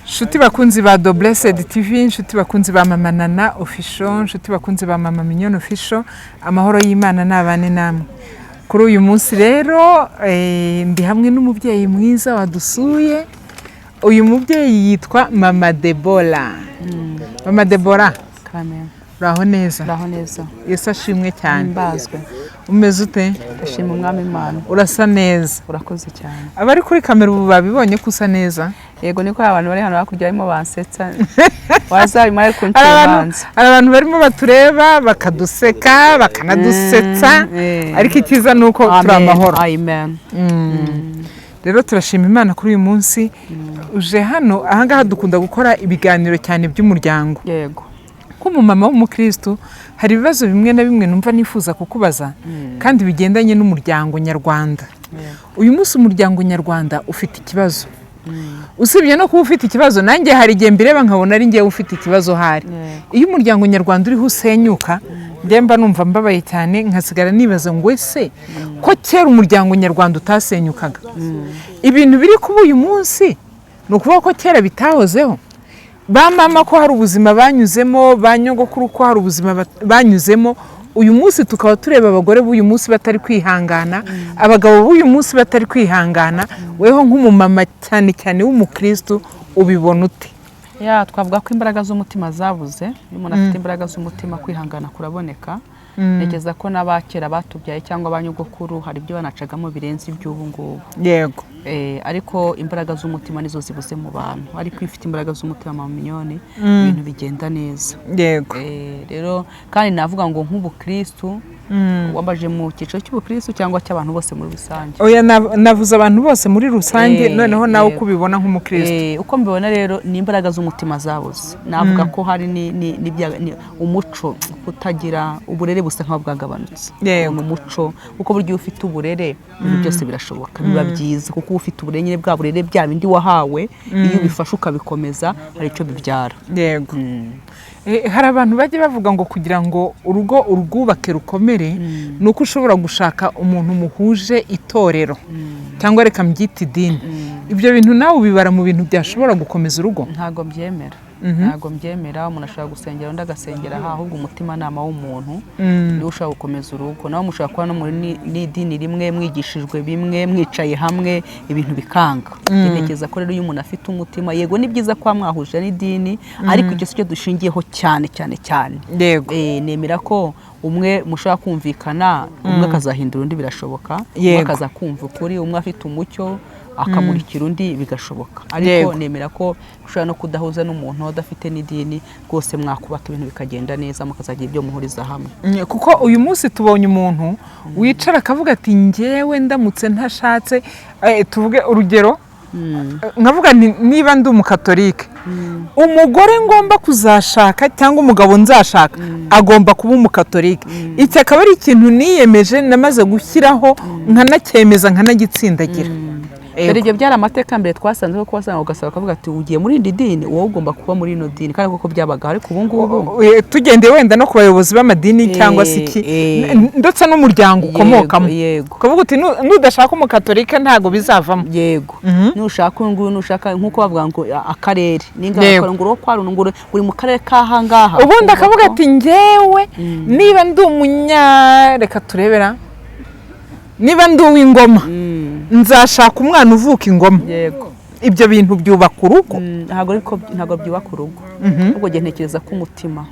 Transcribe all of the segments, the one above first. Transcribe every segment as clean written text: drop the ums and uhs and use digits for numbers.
Nshuti bakunzi ba The Blessed TV, inshuti bakunzi ba Mama Nana Official, inshuti bakunzi ba Mama Mignone Official, amahoro y'Imana nabane namwe. Kuri uyu munsi rero ndi hamwe n'umubyeyi mwiza wadusuye. Uyu mubyeyi yitwa Mama Debora. Mama Debora, Karame. uraho neza? Uraho neza. Yesu ashimwe cyane. Mbazwe. Umeze ute? Ndashima Umwami Imana. Urasa neza. Urakoze cyane. Abari kuri kamera ubu babibonye ko usa neza. Yego, niko abantu bari hano hakurya barimo bansetsa, wazarimo ari kuncira Hari abantu imanza. Hari abantu barimo batureba, bakaduseka, bakanadusetsa, ariko icyiza ni uko turi Amen. amahoro. Amen. Rero turashima Imana kuri uyu munsi uje hano. Ahangaha dukunda gukora ibiganiro cyane by'umuryango. Nk'umumama w'umukristo, hari ibibazo bimwe na bimwe numva nifuza kukubaza kandi bigendanye n'umuryango nyarwanda. Uyu munsi umuryango nyarwanda ufite ikibazo. Usibye no kuba ufite ikibazo, nanjye hari igihe mbireba nkabona ari njyewe ufite ikibazo hari. Iyo umuryango nyarwanda uriho usenyuka, njye mba numva mbabaye cyane, nkasigara nibaza ngo: ese ko kera umuryango nyarwanda utasenyukaga, ibintu biri kuba uyu munsi ni ukuvuga ko kera bitahozeho? Ba mama ko hari ubuzima banyuzemo, ba nyogokuru ko hari ubuzima banyuzemo, uyu munsi tukaba tureba abagore b'uyu munsi batari kwihangana, abagabo b'uyu munsi batari kwihangana, weho nk'umumama, cyane cyane w'umukristo, ubibona ute? Ya, twavuga ko imbaraga z'umutima zabuze. Iyo umuntu afite imbaraga z'umutima, kwihangana kuraboneka. Ntekereza ko n'abakera batubyaye cyangwa ba nyogokuru hari ibyo banacagamo birenze iby'ubu ngubu. Ariko imbaraga z'umutima nizo zibuze mu bantu. Ariko iyo ufite imbaraga z'umutima, Mama Mignone, ibintu bigenda neza. Rero kandi navuga ngo nk'ubukristu, wambaje mu cyiciro cy'ubukristu cyangwa cy'abantu bose muri rusange? Oya, navuze abantu bose muri rusange. Noneho nawe uko ubibona nk'umukristo. Uko mbibona rero, ni imbaraga z'umutima zabuze. Navuga ko hari umuco, kutagira uburere busa nkaho bwagabanutse. Ni umuco, kuko burya iyo ufite uburere ibintu byose birashoboka, biba byiza, kuko uba ufite uburere nyine, bwa burere, bya bindi wahawe, iyo ubifashe ukabikomeza hari icyo bibyara. Yego. Hari abantu bajya bavuga ngo kugira ngo urugo urwubake rukomere ni uko ushobora gushaka umuntu muhuje itorero, cyangwa reka mbyite idini. Ibyo bintu nawe ubibara mu bintu byashobora gukomeza urugo? Ntabwo mbyemera, ntabwo mbyemera. Umuntu ashobora gusengera, undi agasengera aha, ahubwo umutimanama w'umuntu niwo ushobora gukomeza urugo. Nawe mushobora kuba no muri n'idini rimwe, mwigishijwe bimwe, mwicaye hamwe, ibintu bikanga. Ntekereza ko rero iyo umuntu afite umutima, yego ni byiza kuba mwahuje n'idini, ariko icyo si cyo dushingiyeho cyane cyane cyane. Nemera ko umwe mushobora kumvikana, umwe akazahindura undi, birashoboka. Umwe akaza kumva ukuri, umwe afite umucyo akamurikira undi, bigashoboka. Ariko nemera ko ushobora no kudahuza n'umuntu udafite n'idini rwose, mwakubaka ibintu bikagenda neza, mukazagira ibyo muhuriza hamwe. Kuko uyu munsi tubonye umuntu wicara akavuga ati: "Njyewe ndamutse ntashatse," tuvuge urugero, nkavuga nti niba ndi umukatolike, umugore ngomba kuzashaka cyangwa umugabo nzashaka agomba kuba umukatolike. Iki akaba ari ikintu niyemeje, namaze gushyiraho, nkanacyemeza, nkanagitsindagira. Dore ibyo byari amateka mbere twasanze ko wasanga ugasaba bakavuga ati: "Ugiye muri iri dini, wowe ugomba kuba muri ino dini." Kandi koko byabagaho, ariko ubu ngubu Tugendeye wenda no ku bayobozi b'amadini cyangwa se iki, ndetse n'umuryango ukomokamo, ukavuga uti: "Nudashaka umukatolika ntabwo bizavamo." Yego, nushaka uyu nguyu, nushaka nk'uko bavuga ngo akarere ninga ngo uro kwa runo, ngo uri mu karere k'aha ngaha. Ubundi Kumva akavuga ati: "Njyewe niba ndi umunya, reka turebera, niba ndi uw'ingoma, nzashaka umwana uvuka ingoma." Ibyo bintu byubaka urugo? Ntabwo, ariko ntabwo byubaka urugo. Ahubwo njye ntekereza ko umutima,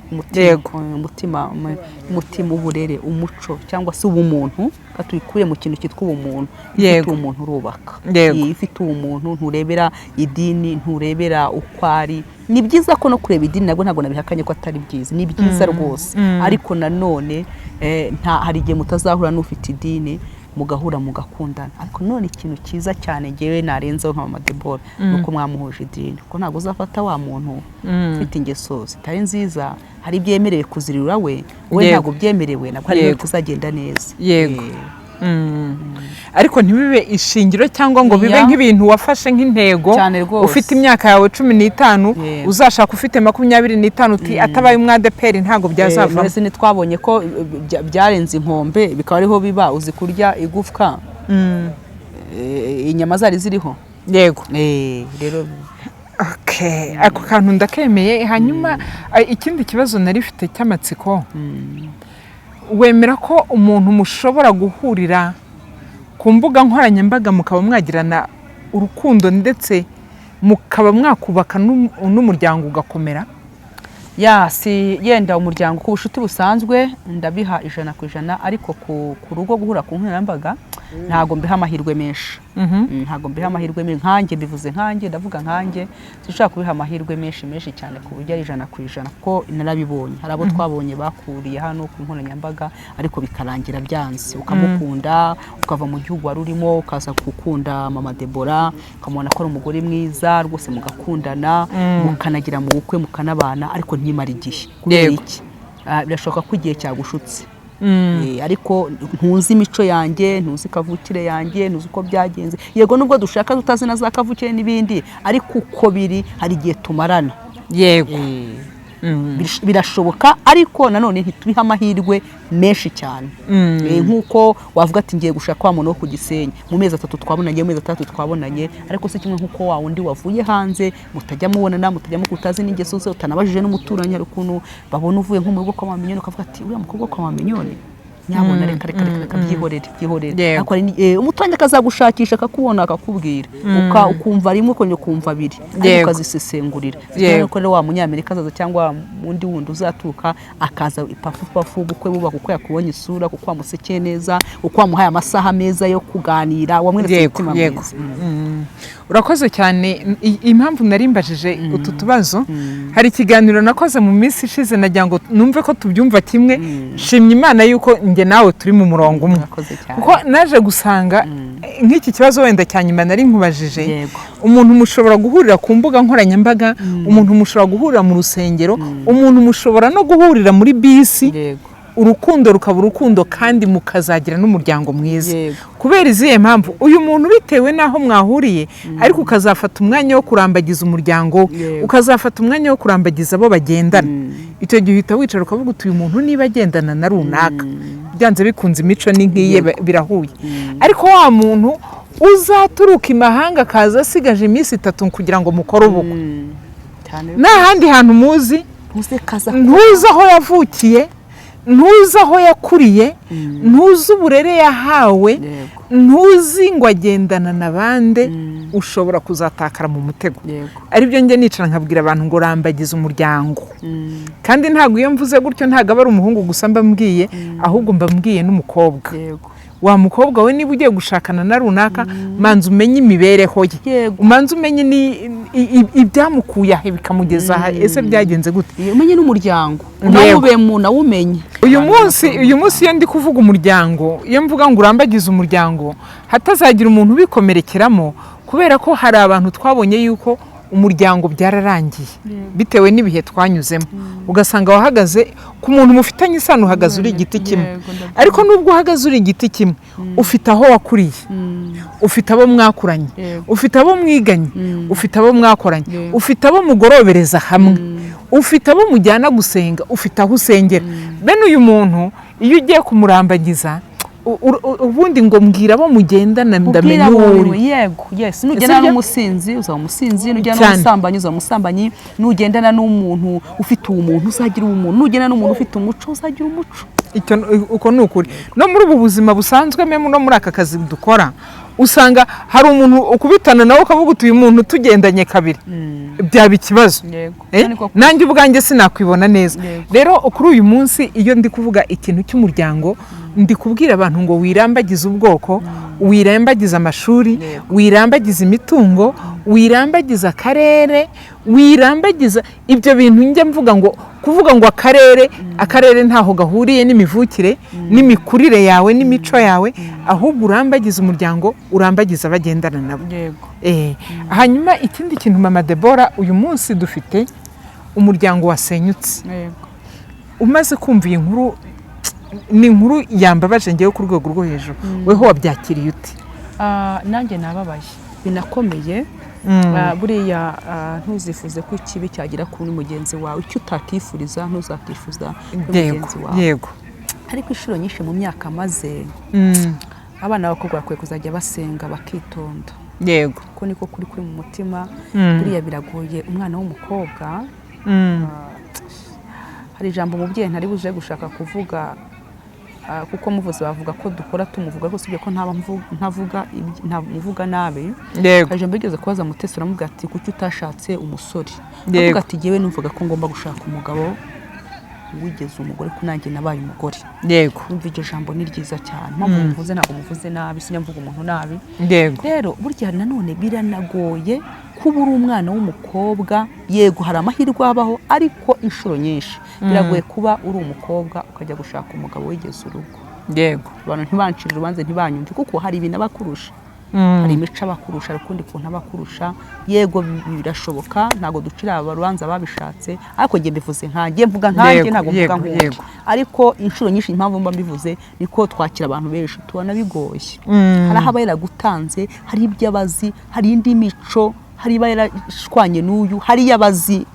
umutima, uburere, umuco cyangwa se ubumuntu, ka tubikuye mu kintu cyitwa ubumuntu. Iyo ufite ubumuntu urubaka. Iyo ufite ubumuntu nturebera idini, nturebera uko ari. Ni byiza ko no kureba idini nabwo, ntabwo nabihakanye ko atari byiza, ni byiza rwose. Ariko nanone nta hari igihe mutazahura n'ufite idini, mugahura mugakundana. Ariko none ikintu cyiza cyane ngewe narenzeho nka Mama Debora ni uko mwamuhuje idini, kuko ntabwo uzafata wa muntu ufite ingeso zitari nziza, hari ibyo yemerewe kuzirura we, wowe ntabwo byemerewe, nabwo hari ibintu bitazagenda neza. Ariko ntibibe ishingiro cyangwa ngo bibe nk'ibintu wafashe nk'intego Cyane rwose. ufite imyaka yawe 15, uzashaka ufite 25, uti atabaye umwadeperi ntabwo byazavamo. Mbese ntitwabonye ko byarenze inkombe, bikaba ariho biba? Uzi kurya igufwa inyama zari ziriho. Yego. Rero Okay, ako kantu ndakemeye. Hanyuma ikindi kibazo nari mfite cy'amatsiko, wemera ko umuntu mushobora guhurira ku mbuga nkoranyambaga mukaba mwagirana urukundo, ndetse mukaba mwakubaka n'umuryango ugakomera? Ya, si yenda umuryango, ku bucuti busanzwe ndabiha 100%, ariko ku rugo, guhura ku nkoranyambaga ntabwo mbiha amahirwe menshi. Ntabwo mbiha amahirwe menshi nkanjye, mbivuze nkanjye, ndavuga nkanjye, sinshobora kubiha amahirwe menshi menshi cyane ku buryo ari 100%, kuko narabibonye. Hari abo twabonye bakuriye hano ku nkoranyambaga ariko bikarangira byanze. Ukamukunda, ukava mu gihugu wari urimo, ukaza gukunda mama Debora, ukamubona ko ari umugore mwiza rwose, mugakundana, mukanagira mu bukwe, mukanabana, ariko ntimare igihe. Kubera iki? Birashoboka ko igihe cyagushutse. Ariko ntuzi imico yanjye, ntuzi kavukire yanjye, ntuzi uko byagenze. Yego, nubwo dushaka tutazi na za kavukire n'ibindi, ariko uko biri hari igihe tumarana. Birashoboka, ariko nanone ntitubihe amahirwe menshi cyane. Nk'uko wavuga ati ngiye gushaka wa muntu wo ku Gisenyi, mu mezi 3 twabonanye, mu mezi 6 twabonanye, ariko si kimwe nk'uko wa wundi wavuye hanze mutajya mubonana, mutajya mukutazi n'ingeso ze, utanabajije n'umuturanyi. Hari ukuntu babona uvuye nko mu rugo kwa Maminyoni, ukavuga ati uriya mukobwa kwa Maminyoni nyabona, reka reka reka reka, byihorere byihorere. Ariko hari umuturanyi akazagushakisha, akakubona, akakubwira, ukumva rimwe, ukongera ukumva abiri, ariko ukazisesengurira. Ko rero wa munyamerika azaza cyangwa undi wundi uzaturuka akaza ipafu pafu, ubukwe buba kuko yakubonye isura, kuko wamusekeye neza, kuko wamuhaye amasaha meza yo kuganira, wamweretse umutima mwiza. Urakoze cyane. Impamvu nari mbajije utu tubazo, hari ikiganiro nakoze mu minsi ishize, nagira ngo numve ko tubyumva kimwe. Nshimye Imana yuko njye nawe turi mu murongo umwe, Urakoze cyane. kuko naje gusanga nk'iki kibazo wenda cya nyuma nari nkubajije, umuntu mushobora guhurira ku mbuga nkoranyambaga, umuntu mushobora guhurira mu rusengero, umuntu mushobora no guhurira muri bisi, urukundo rukaba urukundo kandi mukazagira n'umuryango mwiza. Kubera izihe mpamvu? Uyu muntu bitewe n'aho mwahuriye, ariko ukazafata umwanya wo kurambagiza umuryango we, ukazafata umwanya wo kurambagiza abo bagendana. Icyo gihe uhita wicara ukavuga uti uyu muntu niba agendana na runaka, byanze bikunze imico ni nk'iye, birahuye. Ariko wa muntu uzaturuka imahanga akaza asigaje iminsi 3 kugira ngo mukore ubukwe, Cyane. nta handi hantu muzi, Ntuze kaza. ntuzi aho yavukiye, ntuzi aho yakuriye, ntuzi uburere yahawe, ntuzi ngo agendana na bande, ushobora kuzatakara mu mutego. Aribyo njye nicara nkabwira abantu ngo rambagiza umuryango. Kandi ntabwo iyo mvuze gutyo ntabwo aba ari umuhungu gusa mba mbwiye, ahubwo mba mbwiye n'umukobwa. Wa mukobwa we, niba ugiye gushakana na runaka, manza umenye imibereho ye, umanze umenye ibyamukuye aha bikamugeza aha, ese byagenze gute? Umenye n'umuryango, unawubemo, nawumenye. Uyu munsi iyo ndi kuvuga umuryango, iyo mvuga ngo urambagize umuryango, hatazagira umuntu ubikomerekeramo, kubera ko hari abantu twabonye yuko umuryango byararangiye bitewe n'ibihe twanyuzemo, ugasanga wahagaze ku muntu mufitanye isano, uhagaze uri igiti kimwe. Ndabyumva. Ariko nubwo uhagaze uri igiti kimwe, ufite aho wakuriye, ufite abo mwakuranye, ufite abo mwiganye, ufite abo mwakoranye, ufite abo mugorobereza hamwe, ufite abo mujyana gusenga, ufite aho usengera. Bene uyu muntu iyo ugiye kumurambagiza, ubundi ngo mbwira abo mugendana ndamenya Ubwira uwo abo uri. Yego, yes, nugendana Sibyo? n'umusinzi uzaba umusinzi, nugendana n'umusambanyi uzaba umusambanyi, nugendana n'umuntu ufite ubumuntu uzagira ubumuntu, nugendana n'umuntu ufite umuco uzagira umuco. Icyo uko ni ukuri. No muri ubu buzima busanzwe, meme no muri aka kazi dukora, usanga hari umuntu ukubitana nawe ukavuga uti uyu muntu tugendanye kabiri byaba ikibazo. Nanjye ubwanjye sinakwibona neza. Rero kuri uyu munsi iyo ndi kuvuga ikintu cy'umuryango, ndi kubwira abantu ngo wirambagize ubwoko, wirambagize amashuri, wirambagize imitungo, wirambagize akarere, wirambagiza ibyo bintu. Njya mvuga ngo kuvuga ngo akarere, akarere ntaho gahuriye n'imivukire n'imikurire yawe n'imico yawe, ahubwo urambagize umuryango, urambagize abagendana nabo. Hanyuma ikindi kintu, mama Debora, uyu munsi dufite umuryango wasenyutse. Umaze kumva iyi nkuru, ni inkuru yambabaje ngewe ku rwego rwo hejuru, weho wabyakiriye ute? Nanjye nababaye binakomeye. Buriya ntuzifuze ko ikibi cyagera kuri mugenzi wawe. Icyo utakifuriza ntuzakifuza kuri mugenzi wawe. Ariko inshuro nyinshi mu myaka maze, abana b'abakobwa bakwiye kuzajya basenga bakitonda. Yego. Ko niko kuri kuri mu mutima. Buriya biragoye umwana w'umukobwa. Hari ijambo umubyeyi ntari buze gushaka kuvuga, kuko muvuze bavuga ko dukora tumuvuga, ariko usibye ko ntaba ntavuga ntamuvuga nabi. Hari ijambo rigeze kubaza Mutesi, aramubwira ati kuki utashatse umusore? Avuga ati jyewe numvaga ko ngomba gushaka umugabo wigeze umugore, ko nanjye nabaye umugore. Numva iryo jambo ni ryiza cyane. Mpamvu muvuze, ntabwo muvuze nabi, sinjya mvuga umuntu nabi. Rero burya nanone biranagoye kuba uri umwana w'umukobwa. Yego, hari amahirwe abaho, ariko inshuro nyinshi biragoye kuba uri umukobwa ukajya gushaka umugabo wigeze urugo. Abantu ntibancire urubanza, ntibanyumve, kuko hari ibintu aba akurusha, hari imico aba akurusha, hari ukundi kuntu aba akurusha. Yego, birashoboka, ntabwo ducira urubanza babishatse, ariko njye mbivuze nkanjye, mvuga nkanjye, ntabwo mvuga nk'undi. Ariko inshuro nyinshi impamvu mba mbivuze niko twakira abantu benshi tubona bigoye. Hari aho aba yaragutanze, hari ibyo abazi, hari indi mico, hari iba yarashwanye n'uyu, hari iyo abazi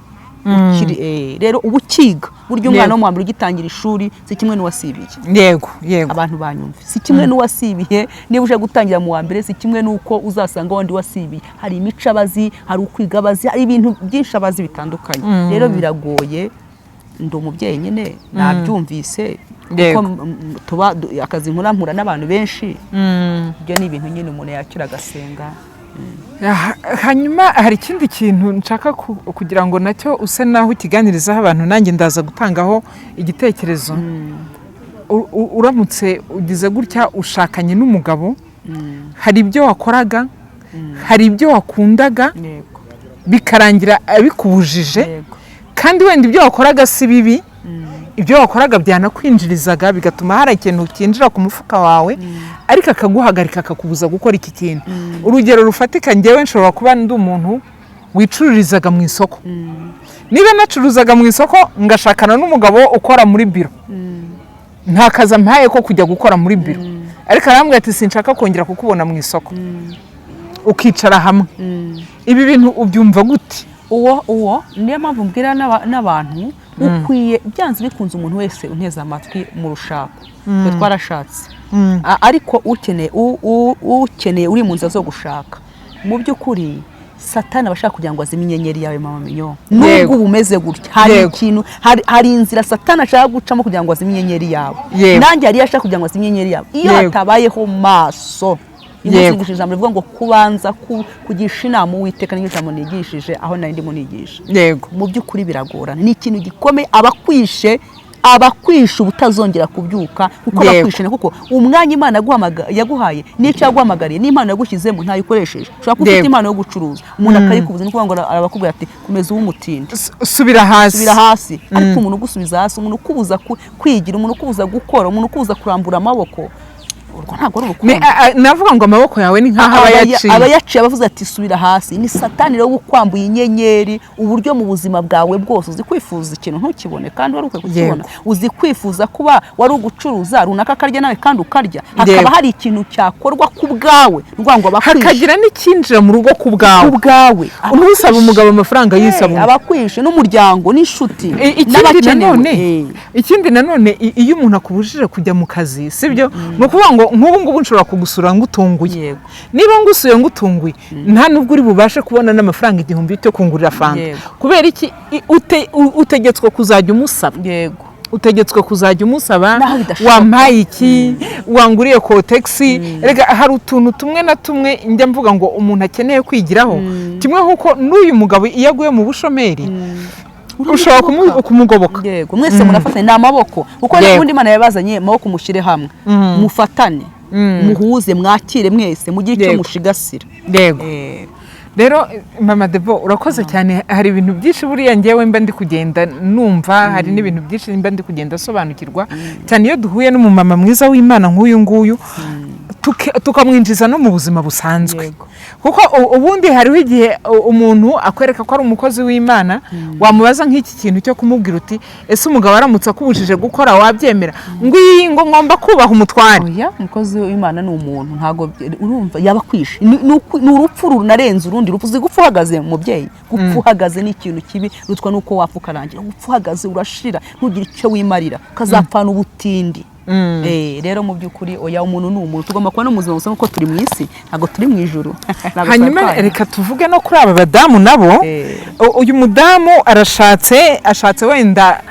rero uba ukiga. Burya umwana wo mu wa mbere ugitangira ishuri si kimwe n'uwasibiye. yego yego Abantu banyumve, si kimwe n'uwasibiye. Niba uje gutangira mu wa mbere, si kimwe n'uko uzasanga wundi wasibiye. Hari imico abazi, hari ukwiga abazi, hari ibintu byinshi abazi bitandukanye. Rero biragoye. Ndi umubyeyi nyine, nabyumvise, kuko tuba akazi nkora mpura n'abantu benshi. Ibyo ni ibintu nyine umuntu yakira agasenga. Hanyuma hari ikindi kintu nshaka kugira ngo nacyo use naho ukiganirizaho abantu, nanjye ndaza gutangaho igitekerezo. Uramutse ugize gutya ushakanye n'umugabo, hari ibyo wakoraga, hari ibyo wakundaga, bikarangira abikubujije, kandi wenda ibyo wakoraga si bibi, ibyo wakoraga byanakwinjirizaga, bigatuma hari ikintu cyinjira ku mufuka wawe, ariko akaguhagarika, akakubuza gukora iki kintu. Urugero rufatika, ngewe nshobora kuba ndi umuntu wicururizaga mu isoko. Niba nacuruzaga mu isoko ngashakana n'umugabo ukora muri biro, nta kazi ampaye ko kujya gukora muri biro, ariko arambwira ati sinshaka kongera kukubona mu isoko, ukicara hamwe. Ibi bintu ubyumva gute? Uwo niyo mpamvu mbwira n'abantu, ukwiye byanze bikunze, umuntu wese unteze amatwi mu rushako, twe twarashatse. Ariko ukeneye ukeneye uri mu nzira zo gushaka, mu by'ukuri Satani aba ashaka kugira ngo azime inyenyeri yawe, mama minyo. Nubwo uba umeze gutya, hari ikintu, hari inzira Satani ashaka gucamo kugira ngo azime inyenyeri yawe. Nanjye hari iyo ashaka kugira ngo azime inyenyeri yawe iyo hatabayeho maso. Uyu munsi nigishije ijambo rivuga ngo kubanza kugisha inama Uwiteka. Niryo jambo nigishije aho nari ndimo nigisha. Mu by'ukuri biragorana, ni ikintu gikomeye. Abakwishe ubutazongera kubyuka, kuko abakwishe, kuko umwanya Imana yaguhaye n'icyo yaguhamagariye n'impano yagushyizemo ntayikoresheje. Ushobora kuba ufite impano yo gucuruza, umuntu akayikubuza. Ni ukuvuga ngo arabakubwira ati komeza ube umutindi, Subira hasi. Subira hasi. Ariko umuntu ugusubiza hasi, umuntu ukubuza kwigira, umuntu ukubuza gukora, umuntu ukubuza kurambura amaboko, urwo ntabwo ari urukundo. Navuga ngo amaboko yawe ni nk'aho aba yaciye. Aba yaciye, abavuze ati subira hasi. Ni Satani rero ukwambuye inyenyeri. Uburyo mu buzima bwawe bwose uzi kwifuza ikintu ntukibone kandi wari ukwiye kukibona, uzi kwifuza kuba wari ugucuruza runaka akarya nawe kandi ukarya, hakaba hari ikintu cyakorwa ku bwawe, ni ukuvuga ngo abakwishe. Hakagira n'icyinjira mu rugo ku bwawe. Ku bwawe. Ntusaba umugabo amafaranga y'isabune. Abakwishe n'umuryango n'inshuti Ikindi n'abakenewe. nanone, ikindi nanone, iyo umuntu akubujije kujya mu kazi, sibyo? Ni ukuvuga ngo nk'ubu ngubu nshobora kugusura ngutunguye. Niba ngusuye ngutunguye, nta nubwo uri bubashe kubona n'amafaranga 1000 cyo kungurira fanta. Kubera iki? Utegetswe kuzajya umusaba. Utegetswe kuzajya umusaba. Naho bidashoboka. Wampaye iki? Wanguriye Kotex? Rega hari utuntu tumwe na tumwe njya mvuga ngo umuntu akeneye kwigiraho, kimwe nk'uko n'uyu mugabo iyo aguye mu bushomeri ushobora kumugoboka. Yego, mwese murafatanya, ni amaboko, kuko n'ubundi Imana yabazanye amaboko, mushyire hamwe, mufatane, muhuze, mwakire mwese, mugire icyo mushigasira. Rero mama Debo, urakoze cyane. Hari ibintu byinshi buriya ngewe mba ndi kugenda numva, hari n'ibintu byinshi mba ndi kugenda asobanukirwa cyane iyo duhuye n'umumama mwiza w'Imana nk'uyu nguyu, tukamwinjiza no mu buzima busanzwe. Kuko ubundi hariho igihe umuntu akwereka ko ari umukozi w'Imana, wamubaza nk'iki kintu cyo kumubwira uti ese umugabo aramutse akubujije gukora wabyemera? Ngo iyi ngo ngomba kubaha umutware. Oya, umukozi w'Imana ni umuntu, ntabwo urumva yaba akwishe. Ni urupfu runarenze urundi rupfu. Uzi gupfa uhagaze, mubyeyi? Gupfa uhagaze ni ikintu kibi, rutwa nuko wapfa ukarangira. Gupfa uhagaze urashira, ntugire icyo wimarira, ukazapfana ubutindi. Rero mu by'ukuri oya, umuntu ni umuntu, tugomba kuba no mu buzima busa nk'uko turi mu isi, ntabwo turi mu ijuru. Ntabwo Hanyuma twatwaye. reka tuvuge no kuri aba badamu nabo. Uyu mudamu arashatse, ashatse wenda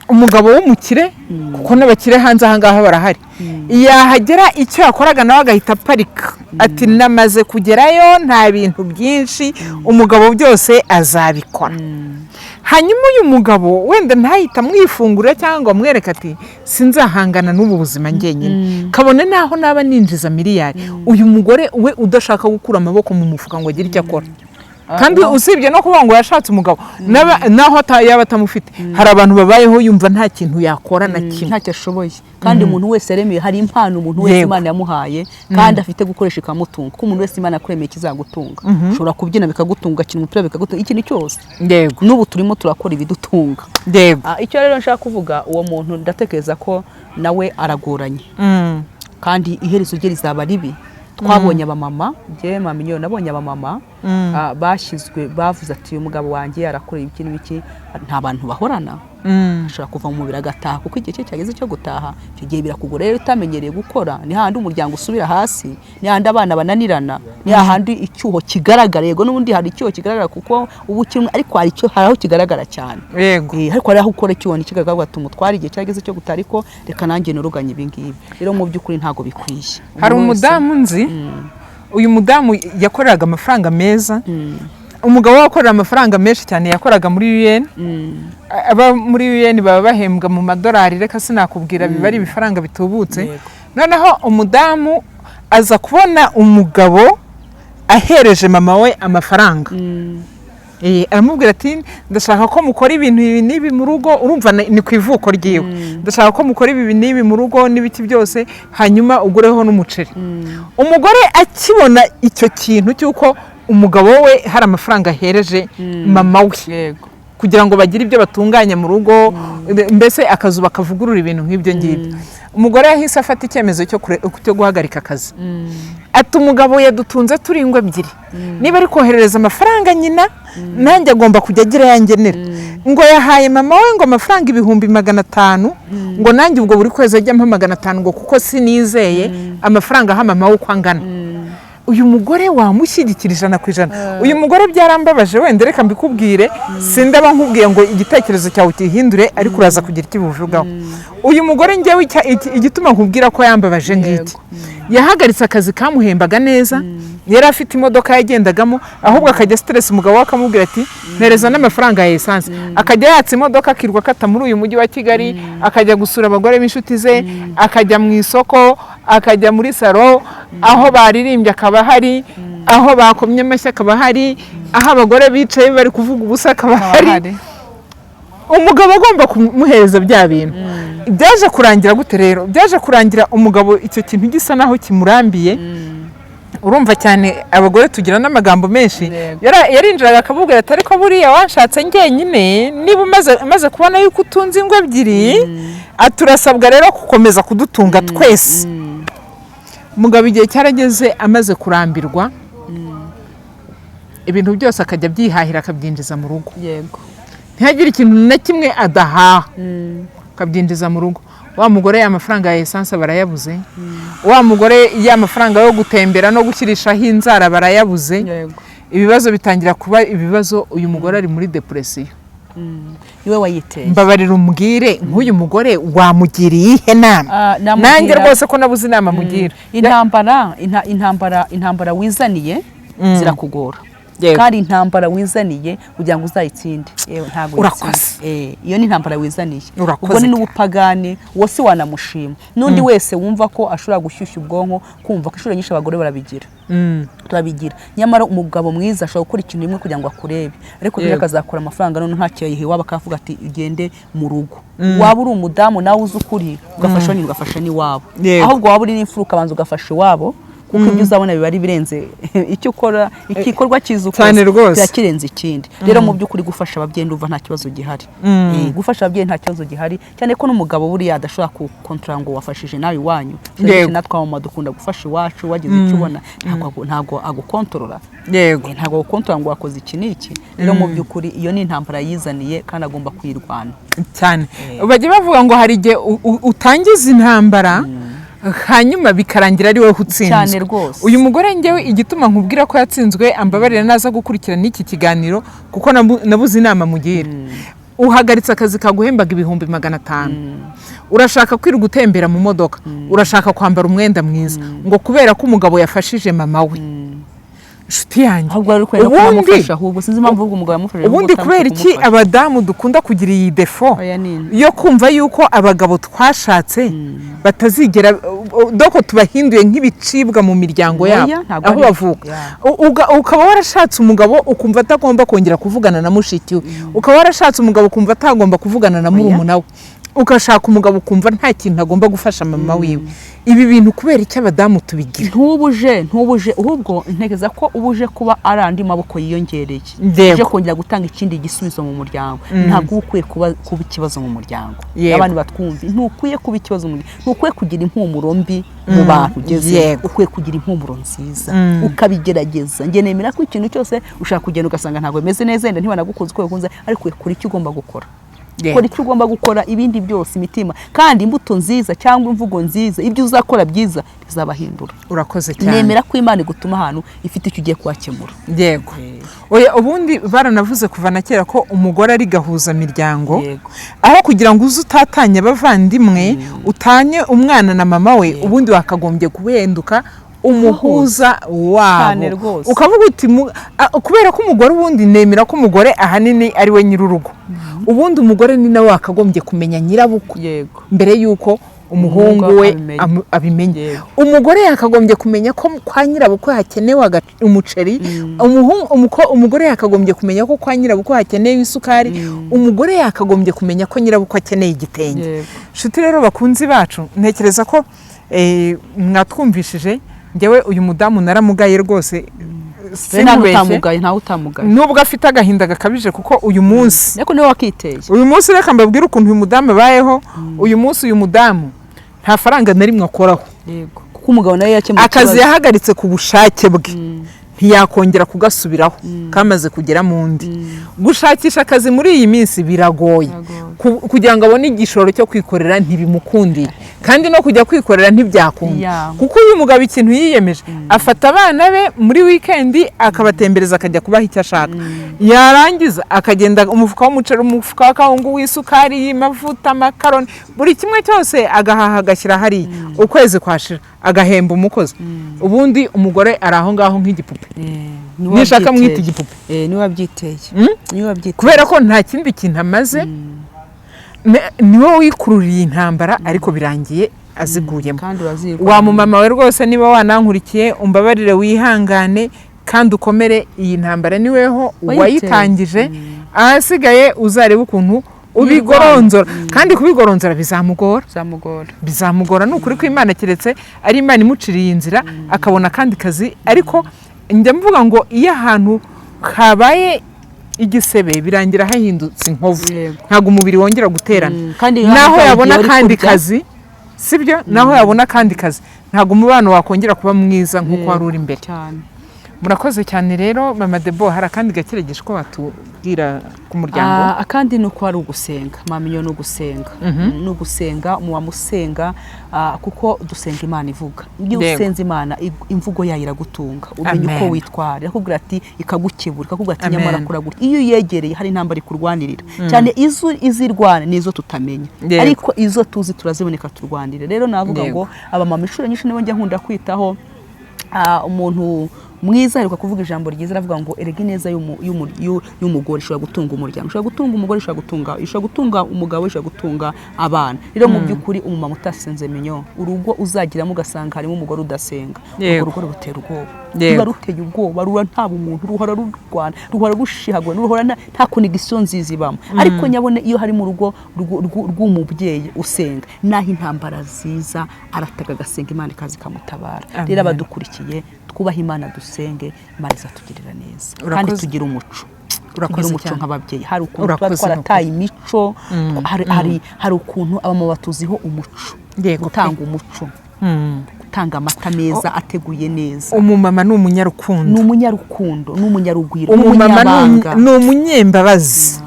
umugabo w'umukire, kuko n'abakire hanze aha ngaha barahari. Yahagera icyo yakoraga nawe agahita aparika, ati namaze kugerayo, nta bintu byinshi, umugabo byose azabikora. Hanyuma uyu mugabo wenda ntahita amwifungura cyangwa ngo amwereke ati sinzahangana n'ubu buzima njyenyine, kabone n'aho naba ninjiza miliyari. Uyu mugore we udashaka gukura amaboko mu mufuka ngo agire icyo akora, kandi usibye no kuvuga ngo yashatse umugabo, naho yaba atamufite, hari abantu babayeho yumva nta kintu yakora na kimwe. Ntacyo ashoboye. Kandi umuntu wese yaremeye, hari impano umuntu wese Imana yamuhaye kandi afite gukoresha ikamutunga, kuko umuntu wese Imana yakuremeye ikizagutunga. Ushobora kubyina bikagutunga, ugakina umupira bikagutunga, ikintu cyose. N'ubu turimo turakora ibidutunga. Icyo rero nshaka kuvuga, uwo muntu ndatekereza ko nawe aragoranye, kandi iherezo rye rizaba ribi. Twabonye abamama, njyewe mama, nabonye abamama bashyizwe, bavuze ati uyu mugabo wanjye arakora ibiki n'ibiki. Nta bantu bahorana, ashobora kuva mu mubiri agataha kuko igihe cye cyageze cyo gutaha. Icyo gihe birakugora rero, utamenyereye gukora, ni hahandi umuryango usubira hasi, ni hahandi abana bananirana, ni hahandi icyuho kigaragara. Yego, n'ubundi hari icyuho kigaragara kuko uba ukiri, ariko hari icyo, hari aho kigaragara cyane. Ariko hari aho ukora icyuho ntikigaragara, ati umutware igihe cyageze cyo gutaha, ariko reka nanjye noroganye ibi ngibi. Rero mu by'ukuri ntabwo bikwiye. Hari Umuntu wese- umudamu nzi. Uyu mudamu yakoreraga amafaranga meza, umugabo we wakorera amafaranga menshi cyane, yakoraga muri UN. Aba muri UN baba bahembwa mu madolari, reka sinakubwira, biba ari ibifaranga bitubutse. Noneho umudamu aza kubona umugabo ahereje mama we amafaranga. Aramubwira ati ndashaka ko mukora ibintu ibi n'ibi mu rugo. Urumva ni ku ivuko ryiwe. Ndashaka ko mukora ibi n'ibi mu rugo n'ibiki byose, hanyuma ugureho n'umuceri. Umugore akibona icyo kintu cy'uko umugabo we hari amafaranga ahereje mama we kugira ngo bagire ibyo batunganya mu rugo, mbese akazu bakavugurura, ibintu nk'ibyo ngibyo, umugore yahise afata icyemezo cyo guhagarika akazi. Ati umugabo yadutunze turi ingo ebyiri, niba ari koherereza amafaranga nyina, nanjye agomba kujya agira ayangenera. Ngo yahaye mama we ngo amafaranga 500,000, ngo nanjye ubwo buri kwezi ajya ampa 500, ngo kuko sinizeye amafaranga aha mama we uko angana. Uyu mugore wamushyigikira 100%. Uyu mugore byarambabaje. Wenda reka mbikubwire, sindaba nkubwiye ngo igitekerezo cyawe ukihindure, ariko uraza kugira icyo ubivugaho. Uyu mugore ngewe igituma nkubwira ko yambabaje ngiki: yahagaritse akazi kamuhembaga neza, yari afite imodoka yagendagamo, ahubwo akajya stress umugabo we akamubwira ati mpereza n'amafaranga ya essence. Akajya yatsa imodoka akirwa akata muri uyu mujyi wa Kigali, akajya gusura abagore b'inshuti ze, akajya mu isoko, akajya muri salon, aho baririmbye akaba ahari, aho bakomye amashyi akaba ahari, aho abagore bicaye bari kuvuga ubusa akaba ahari. Umugabo agomba kumuhereza bya bintu. Byaje kurangira gute rero? Byaje kurangira umugabo icyo kintu gisa naho kimurambiye. Urumva cyane abagore tugira n'amagambo menshi. Yarinjiraga akamubwira ati ariko buriya wanshatse njyenyine, niba umaze kubona yuko utunze ingo ebyiri, turasabwa rero gukomeza kudutunga twese. Umugabo igihe cyarageze amaze kurambirwa, ibintu byose akajya abyihahira, akabyinjiza mu rugo, ntihagire ikintu na kimwe adahaha, akabyinjiza mu rugo. Wa mugore ya mafaranga ya essence barayabuze, wa mugore ya mafaranga yo gutembera no gushyirishaho inzara barayabuze. Ibibazo bitangira kuba ibibazo. Uyu mugore ari muri dépression. Niwe wayiteye. Mbabarira umbwire, nk'uyu mugore wamugiriye iyihe nama? Nanjye rwose ko nabuze inama mugira. Intambara intambara wizaniye zirakugora. Kandi intambara wizaniye kugira ngo uzayitsinde, yewe ntabwo Urakoze. uyitsinda. Iyo ni intambara wizaniye. Urakoze Ubwo ni cyane. n'ubupagani, uwo si wanamushima. N'undi wese wumva ko ashobora gushyushya ubwonko, kumva ko inshuro nyinshi abagore barabigira, turabigira. Nyamara umugabo mwiza ashobora gukora ikintu rimwe kugira ngo akurebe, ariko ejo akazakura amafaranga none ntacyo yayihe iwabo, akavuga ati ugende mu rugo. Waba uri umudamu nawe uzi ukuri, ugafasha nyine, ugafasha n'iwabo. Ahubwo waba uri n'imfura ukabanza ugafasha iwabo. Kuko ibyo uzabona biba ari birenze icyo ukora, igikorwa cyiza ukoze Cyane rwose. kiba kirenze ikindi. Rero mu by'ukuri gufasha ababyeyi ndumva nta kibazo gihari. Gufasha ababyeyi nta kibazo gihari, cyane ko n'umugabo buriya adashobora kukontorora ngo wafashije nawe iwanyu. Natwe abamama dukunda gufasha iwacu, wagize icyo ubona ntabwo agukontorora. Ntabwo agukontorora ngo wakoze iki n'iki. Rero mu by'ukuri iyo ni intambara yizaniye kandi agomba kuyirwana. Cyane. Bajya bavuga ngo hari igihe utangiza intambara, hanyuma bikarangira ari wowe utsinzwe. Cyane rwose. Uyu mugore, ngewe igituma nkubwira ko yatsinzwe, ambabarira naza gukurikirana n'iki kiganiro, kuko nabuze inama mugira. Uhagaritse akazi kaguhembaga 500,000, urashaka kwirirwa utembera mu modoka, urashaka kwambara umwenda mwiza, ngo kubera ko umugabo yafashije mama we. Inshuti yanjye, Ahubwo wari ukwiye no kumufasha, ahubwo sinzi impamvu ahubwo umugabo yamufashije. Ubundi kubera iki abadamu dukunda kugira iyi défaut Oya, ni yo kumva yuko abagabo twashatse batazigera, doko tubahinduye nk'ibicibwa mu miryango Oya, yabo ntabwo aho ari- bavuka? Ukaba warashatse umugabo ukumva atagomba kongera kuvugana na mushiki we, ukaba warashatse umugabo ukumva atagomba kuvugana na murumuna we, ugashaka umugabo ukumva nta kintu agomba gufasha mama wiwe. Ibi bintu kubera iki abadamu tubigira? Ntubuje, ahubwo ntekereza ko uba uje kuba ari andi maboko yiyongereye, uje kongera gutanga ikindi gisubizo mu muryango. Ntabwo uba ukwiye kuba ikibazo mu muryango. Abantu batwumva, ntukwiye kuba ikibazo mu muryango, ntukwiye kugira impumuro mbi mu bantu ugeze. Ukwiye kugira impumuro nziza, ukabigerageza. Njye nemera ko ikintu cyose ushaka kugenda ugasanga ntabwo bimeze neza, wenda ntibanagukunze uko bikunze, ariko ukora icyo ugomba gukora. Kora icyo ugomba gukora, ibindi byose imitima kandi imbuto nziza cyangwa imvugo nziza, ibyo uzakora byiza bizabahindura. Urakoze cyane. Nemera ko Imana igutuma ahantu ifite icyo ugiye kuhakemura. Yego. Oya, ubundi baranavuze kuva na kera ko umugore ari gahuzamiryango. Aho kugira ngo uze utatanye abavandimwe, utanye umwana na mama we, ubundi wakagombye guhenduka umuhuza Cyane wabo. rwose. Ukavuga uti kubera ko umugore, ubundi nemera ko umugore ahanini ari we nyir'urugo, ubundi umugore ni nawe wakagombye kumenya nyirabukwe mbere y'uko umuhungu Umuhungu we abimenya. abimenya. Umugore yakagombye kumenya ko kwa nyirabukwe hakenewe umuceri, umugore yakagombye kumenya ko kwa nyirabukwe hakenewe isukari, umugore yakagombye kumenya ko nyirabukwe akeneye igitenge. Nshuti rero bakunzi bacu, ntekereza ko mwatwumvishije. Njyewe uyu mudamu naramugaye rwose, Ntawe sinkubeshye. utamugaye, ntawe utamugaye. Nubwo afite agahinda gakabije, kuko uyu munsi Ariko niwe wakiteye. Uyu munsi, reka mbabwire ukuntu uyu mudamu abayeho uyu munsi. Uyu mudamu nta faranga na rimwe akoraho. Yego, kuko umugabo nawe yakemuye Akazi ikibazo. yahagaritse ku bushake bwe, ntiyakongera kugasubiraho, kamaze kugera mu ndi. Gushakisha akazi muri iyi minsi biragoye. Biragoye. Kugira ngo abone igishoro cyo kwikorera ntibimukundiye, kandi no kujya kwikorera ntibyakunda, kuko uyu mugabo ikintu yiyemeje, afata abana be muri wikendi akabatembereza, akajya kubaha icyo ashaka, yarangiza akagenda umufuka w'umuceri, umufuka w'akawungu, w'isukari, y'amavuta, amakaroni, buri kimwe cyose agahaha agashyira hariya. Ukwezi kwashira agahemba umukozi, ubundi umugore ari aho ngaho nk'igipupe. Niwe Nishaka wabyiteye. mwita igipupe. Niwe wabyiteye, niwe wabyiteye. Kubera ko nta kindi kintu amaze. Niwe wikururiye intambara, ariko birangiye aziguyemo. Kandi urazirwa. Wa mumama we rwose, niba wanankurikiye, umbabarire, wihangane kandi ukomere. Iyi ntambara niweho Wayiteye. wayitangije. Ahasigaye uzarebe ukuntu ubigoronzora, kandi kubigoronzora bizamugora. Bizamugora. Bizamugora, ni ukuri kw'Imana, keretse ari Imana imuciriye inzira akabona akandi kazi. Ariko njya mvuga ngo iyo ahantu habaye igisebe birangira hahindutse inkovu. Ntabwo umubiri wongera guterana. Kandi Naho hari yabona igihe uri akandi kurya. kazi, sibyo, naho yabona akandi kazi, ntabwo umubano wakongera kuba mwiza nk'uko wari uri imbere. Cyane. Murakoze cyane rero, mama Debo. Hari akandi gakeregesho ko watubwira ku muryango? Akandi ni uko ari ugusenga, mama. Iyo ni ugusenga, ni ugusenga, muba musenga, kuko dusenga Imana ivuga. Iyo usenze Imana, imvugo yayo iragutunga, umenya uko Amen. witwara. Irakubwira ati, ikagukebura, ikakubwira ati nyamara Amen. kora gutya. Iyo uyegereye hari intambara ikurwanirira cyane, izo izirwana nizo tutamenya, ariko izo tuzi turaziboneka, turwanire. Rero navuga ngo abamama inshuro nyinshi nibo njya nkunda kwitaho. Umuntu Mwiza aheruka kuvuga ijambo ryiza, aravuga ngo erega ineza y'umugore ishobora gutunga umuryango, ishobora gutunga umugore, ishobora gutunga umugabo, ishobora gutunga abana. Rero mu by'ukuri umumama utasenze minyo, urugo uzagiramo ugasanga harimo umugore udasenga, urwo rugo rutera ubwoba. Ruba ruteye ubwoba, ruba nta bumuntu, ruhora rurwana, ruhora rushihagura, ruhora nta connexion nziza ibamo. Ariko nyabone iyo hari mu rugo rw'umubyeyi usenga, naho intambara ziza arataga agasenga, Imana ikaza ikamutabara. Amen. Rero abadukurikiye, twubahe Imana, dusenge, Imana izatugirira neza. Kandi Urakoze. tugire umuco, Urakoze tugire umuco cyane. nk'ababyeyi. Hari ukuntu tuba Urakoze, twarataye imico, hari ukuntu abamama batuziho umuco, gutanga umuco, gutanga amata meza ateguye neza. Umumama ni umunyarukundo. Ni umunyarukundo, ni umunyarugwiro, ni Umumama ni umunyabanga. Ni umunyembabazi.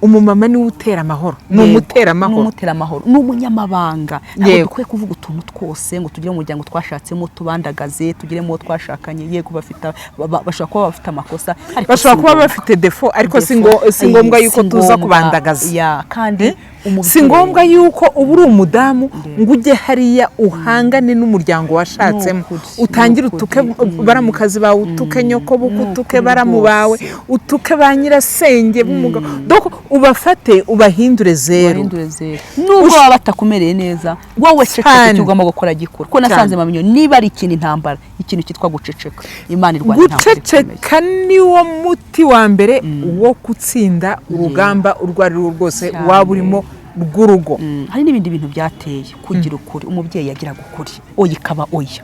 Umumama niwe utera amahoro, ni umuteramahoro. Ni umuteramahoro, ni umunyamabanga. Ntabwo dukwiye kuvuga utuntu twose ngo tugire umuryango twashatsemo tubandagaze, tugire mu wo twashakanye. Yego, bafite bashobora kuba bafite amakosa, ariko Bashobora si kuba ngombwa. bafite défaut, ariko si Défaut. si ngombwa Eh, yuko si tuza ngombwa. kubandagaza. Ya, kandi Eh? umubyeyi Si ngombwa yuko uba uri umudamu ngo ujye hariya uhangane n'umuryango washatsemo, Ni ukuri, utangire ni ukuri. utuke baramukazi bawe, utuke nyokobukwe, Ni utuke ukuri baramu bawe, rwose. utuke ba nyirasenge b'umugabo. Donc ubafate ubahindure zéro. Ubahindure zéro. Nubwo baba batakumereye neza, wowe ceceka. Icyo ugomba gukora gikora, kuko nasanze mamenyo niba ari ikintu intambara, ikintu cyitwa guceceka, Imana irwana intambara ikomeye. Guceceka niwo muti wa mbere wo gutsinda urugamba urwo ari rwo rwose waba urimo rw'urugo. Hari n'ibindi bintu byateye kugira ukuri. Umubyeyi yagiraga ukuri, oya ikaba oya.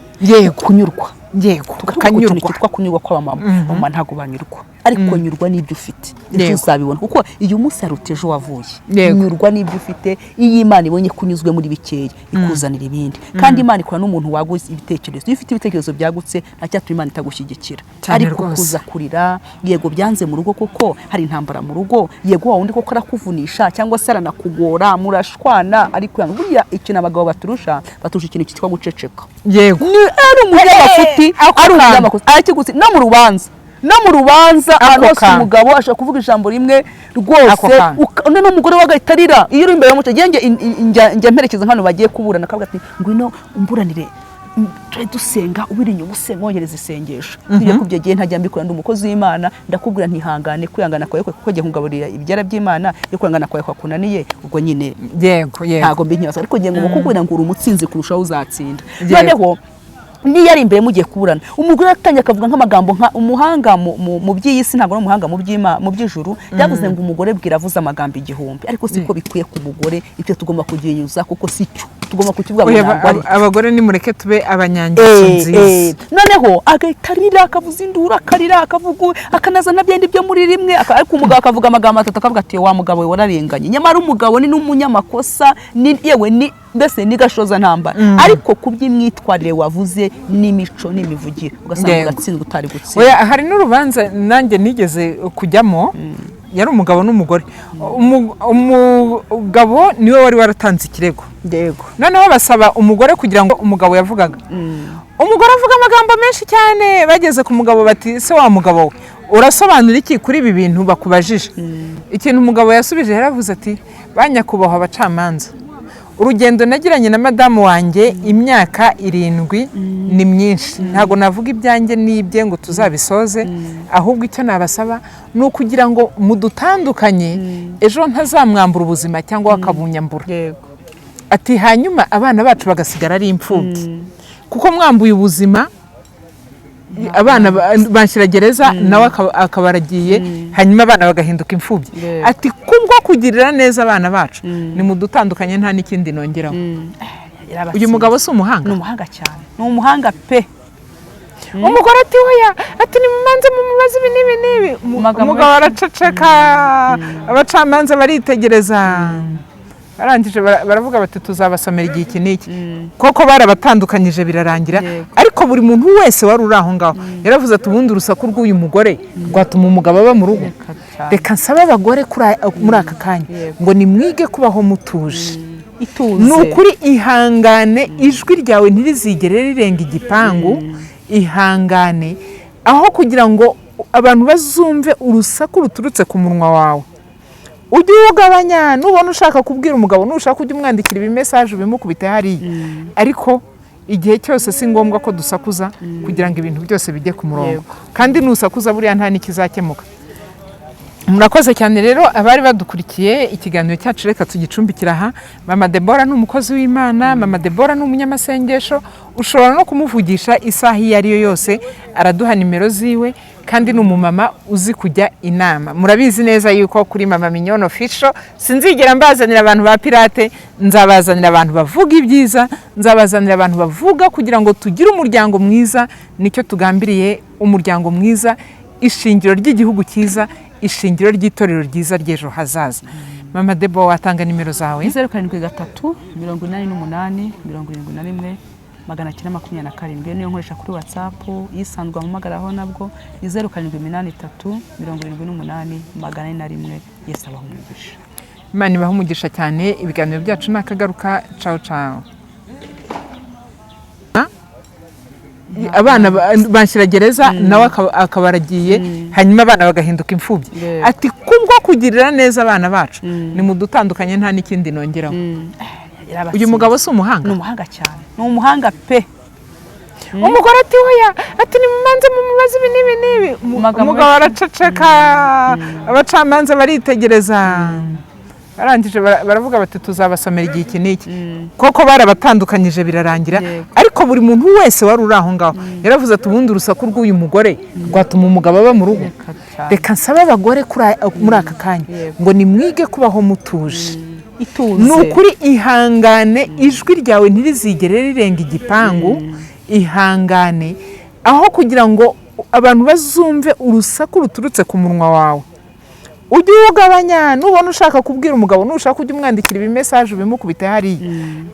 Kunyurwa. Tugaruka ku kintu Akanyurwa. cyitwa kunyurwa kw'abamama. Mama ntabwo banyurwa, ariko nyurwa n'ibyo ufite, ejo uzabibona, kuko iyo umunsi haruta ejo wavuye. Nyurwa n'ibyo ufite. Iyo Imana ibonye ko unyuzwe muri bikeya, ikuzanira ibindi. Kandi Imana ikora n'umuntu waguze ibitekerezo. Iyo ufite ibitekerezo byagutse, nta cyatuma Imana itagushyigikira. Ariko Rwose. kuza kurira, yego byanze mu rugo kuko hari intambara mu rugo, yego wa wundi koko arakuvunisha cyangwa se aranakugora, murashwana, ariko buriya ikintu abagabo baturusha, baturusha ikintu cyitwa guceceka. Ni ari umunyamafuti, Ako ari kantu. umunyamakosa, arakigutse no mu rubanza, no mu rubanza ahantu hose. Kantu. Umugabo ashobora kuvuga ijambo rimwe Ako rwose, kantu. None n'umugore we agahita arira. Iyo uri imbere y'umuco, njye njya mperekeza nk'ahantu bagiye kuburana, akavuga ati: "Ngwino umburanire." Tujye dusenga, ubiri inyuma usenga, wongereza isengesho. Iyo kubyo gihe ntajya mbikora, ndi umukozi w'Imana, ndakubwira ntihangane, kwihangana kwawe kuko ngiye kugaburira ibyara by'Imana. Iyo kwihangana kwawe kwakunaniye, ubwo nyine yego yego ntabwo mbinkibaza, ariko ngiye ngo kukubwira ngo uri umutsinzi kurushaho, uzatsinda. Yego. Noneho niyo ari imbere mugiye kuburana, umugore atangiye akavuga nk'amagambo nka umuhanga mu by'iyi si, ntabwo ari umuhanga mu by'ijuru, yavuze ngo umugore bwira avuze amagambo 1000, ariko siko bikwiye ku mugore. Ibyo tugomba kuginyuza kuko si cyo tugomba kukivuga ngo Oya, ntabwo ari abagore nimureke tube abanyangeso nziza. Noneho agahita arira, akavuza induru, akarira, akavuga, akanazana byenda byo muri rimwe, ariko umugabo akavuga amagambo atatu, akavuga ati: "Wa mugabo we, wararenganye." Nyamara umugabo ni n'umunyamakosa, ni yewe, ni mbese ni gashoza ntambara, ariko ku by'imyitwarire wavuze n'imico n'imivugire, ugasanga ugatsinzwe utari gutsinda. Oya, hari n'urubanza nanjye nigeze kujyamo, yari umugabo n'umugore. Umugabo niwe wari waratanze ikirego. Noneho basaba umugore kugira ngo umugabo yavugaga, umugore avuga amagambo menshi cyane. Bageze ku mugabo bati: "Se wa mugabo we, urasobanura iki kuri ibi bintu bakubajije?" Ikintu umugabo yasubije, yaravuze ati: "Ba nyakubahwa abacamanza, urugendo nagiranye na madamu wanjye imyaka 7 ni myinshi, ntabwo navuga ibyanjye n'ibye ngo tuzabisoze. Ahubwo icyo nabasaba ni ukugira ngo mudutandukanye, ejo ntazamwambura ubuzima cyangwa akabunyambura." Ati: "Hanyuma abana bacu bagasigara ari imfubyi, kuko mwambuye ubuzima abana banshyira gereza, nawe akaba aragiye, hanyuma abana bagahinduka imfubyi." Ati: "Kubwo kugirira neza abana bacu, nimudutandukanye, nta n'ikindi nongeraho." Uyu mugabo si umuhanga? Ni umuhanga cyane, ni umuhanga pe. Umugore ati: "Oya," ati: "Nimumanze mumubaze ibi n'ibi n'ibi." Amagambo Umugabo araceceka, abacamanza baritegereza, barangije baravuga bati: "Tuzabasomera igihe iki n'iki." Koko barabatandukanyije, birarangira. Ariko buri muntu wese wari uri aho ngaho yaravuze ati: "Ubundi urusaku rw'uyu mugore rwatuma umugabo aba mu rugo?" Reka cyane. Reka nsabe abagore muri aka kanya ngo nimwige kubaho mutuje. Ituze. Ni ukuri, ihangane, ijwi ryawe ntirizigere rirenga igipangu. Ihangane, aho kugira ngo abantu bazumve urusaku ruturutse ku munwa wawe, ujye uwugabanya. Nubona ushaka kubwira umugabo, nushaka ujye umwandikira ibimessage, ubimukubite hariya, ariko Igihe cyose si ngombwa ko dusakuza kugira ngo ibintu byose bijye ku murongo. Kandi nusakuza buriya nta n'ikizakemuka. Murakoze cyane rero abari badukurikiye ikiganiro cyacu, reka tugicumbikira aha. Mama Debora ni umukozi w'Imana, Mama Debora ni umunyamasengesho, ushobora no kumuvugisha isaha iyo ari yo yose, araduha nimero ziwe, kandi ni umumama uzi kujya inama. Murabizi neza yuko kuri Mama Mignone Official sinzigera mbazanira abantu ba pirate, nzabazanira abantu bavuga ibyiza, nzabazanira abantu bavuga kugira ngo tugire umuryango mwiza. Nicyo tugambiriye: umuryango mwiza, ishingiro ry'igihugu cyiza, ishingiro ry'itorero ryiza ry'ejo hazaza. Mama Debo, watanga nimero zawe? 0733 8 71 927, niyo nkoresha kuri WhatsApp. Isanzwe ampamagaraho nabwo ni 0783 78 401. Yesu abaha umugisha. Imana ibahe umugisha cyane. Ibiganiro byacu ni akagaruka. Cawu cawu. Abana banshyira gereza, nawe akaba aragiye, hanyuma abana bagahinduka imfubyi. Ati kubwo kugirira neza abana bacu nimudutandukanye, nta n'ikindi nongeraho. Uyu mugabo si umuhanga? Ni umuhanga cyane, ni umuhanga pe. Umugore ati oya, ati nimumanze mumubaze ibi n'ibi n'ibi. Amagambo Umugabo araceceka, abacamanza baritegereza, barangije baravuga bati tuzabasomera igihe iki n'iki. Koko barabatandukanyije, birarangira. Ariko buri muntu wese wari uri aho ngaho yaravuze ati ubundi urusaku rw'uyu mugore rwatuma umugabo aba mu rugo? Reka cyane. Reka nsabe abagore muri aka kanya ngo nimwige kubaho mutuje. Ituze. Ni ukuri, ihangane, ijwi ryawe ntirizigere rirenga igipangu. Ihangane, aho kugira ngo abantu bazumve urusaku ruturutse ku munwa wawe, ujye uwugabanya. Nubona ushaka kubwira umugabo, nushaka ujye umwandikira ibimesaje ubimukubite hariya,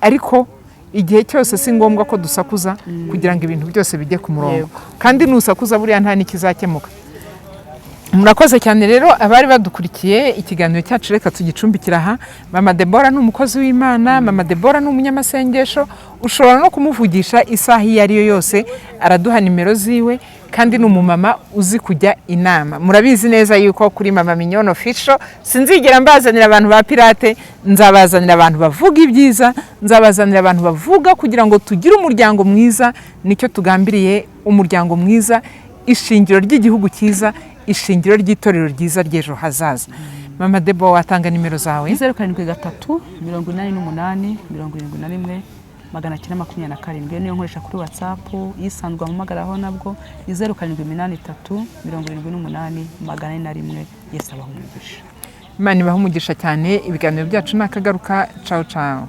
ariko igihe cyose si ngombwa ko dusakuza kugira ngo ibintu byose bijye ku murongo. Kandi nusakuza buriya nta n'ikizakemuka. Murakoze cyane rero abari badukurikiye ikiganiro cyacu, reka tugicumbikira aha. Mama Debora ni umukozi w'Imana, Mama Debora ni umunyamasengesho, ushobora no kumuvugisha isaha iyo ari yo yose, araduha nimero ziwe, kandi ni umumama uzi kujya inama. Murabizi neza yuko kuri Mama Mignone Official sinzigera mbazanira abantu ba pirate, nzabazanira abantu bavuga ibyiza, nzabazanira abantu bavuga kugira ngo tugire umuryango mwiza. Nicyo tugambiriye: umuryango mwiza, ishingiro ry'igihugu cyiza, ishingiro ry'itorero ryiza ry'ejo hazaza. Mama Debo, watanga nimero zawe? 0733 8 71 927, niyo nkoresha kuri WhatsApp. Isanzwe ampamagaraho nabwo ni 0783 78 401. Yesu abaha umugisha. Imana ibahe umugisha cyane. Ibiganiro byacu ni akagaruka. Cawu cawu.